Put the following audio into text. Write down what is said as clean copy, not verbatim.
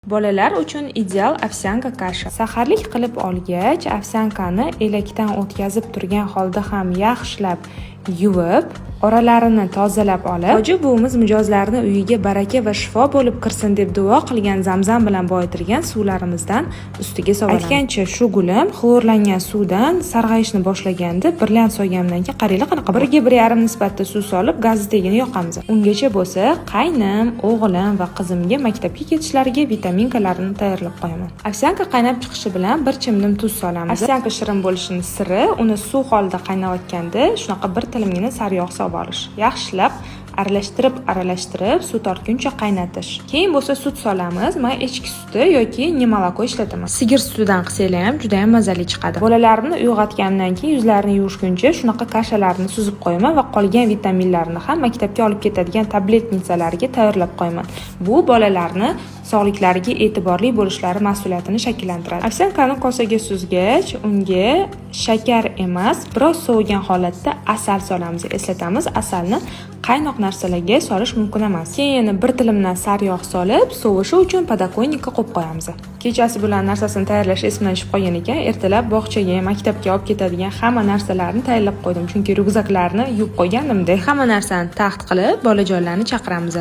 Bolalar uchun ideal овсянка каша. Saharlik qilib olgach, овсянка ni elakdan o'tkazib turgan holda ham yaxshilab yuvib, oralarini tozalab olib, hoji buvimiz mijozlarni uyiga baraka va shifo bo'lib kirsin deb duo qilgan zamzam bilan boyitilgan suvlarimizdan ustiga solamiz. Aytgancha, shu gulim xlorlangan suvdan sarg'ayishni boshlagandi. Brilliant solgandan keyin qaranglar, qanaqa 1:1,5 nisbatda suv solib, gazni tagini yoqamiz. Ungacha bo'lsa, qaynim, o'g'lim va qizimga maktabga ketishlariga витаминка larini tayyorlab qo'yaman. Овсянка qaynab chiqishi bilan bir chimdim tuz solamiz. Овсянка shirin bo'lishini siri uni suv holida qaynayotganda shunaqa bir tilimgina sariyog' solib olish. Yaxshilab aralashtirib, aralashtirib, suv tortguncha qaynatish. Keyin bo'lsa sut solamiz. Men echki suti yoki немолоко ishlataman. Sigir sutidan qilsanglar ham juda ham mazali chiqadi. Bolalarimni uyg'otgandan keyin yuzlarini yuvishguncha shunaqa каша larni suzib qo'yaman va qolgan vitaminlarni ham maktabga olib ketadigan таблетница larga tayyorlab qo'yaman. Bu bolalarni sog'liklariga e'tiborli bo'lishlari mas'uliyatini shakllantiradi. Овсянка ni kosaga suzgach, unga shakar emas, biroz sovigan holatda asal solamiz. Eslatamiz, asalni qaynoq narsalarga solish mumkin emas. Keyin yana bir tilimdan sariyog' solib, sovishi uchun подоконник ka qo'yib qo'yamiz. Kechasi bilan narsasini tayyorlash esimdan tushib qolgan ekan. Ertalab bog'chaga, maktabga olib ketadigan hamma narsalarni tayyorlab qo'ydim, chunki ryukzaklarni yuvib qo'ygandimda. Hamma narsani taxt qilib, bolajonlarni chaqiramiz.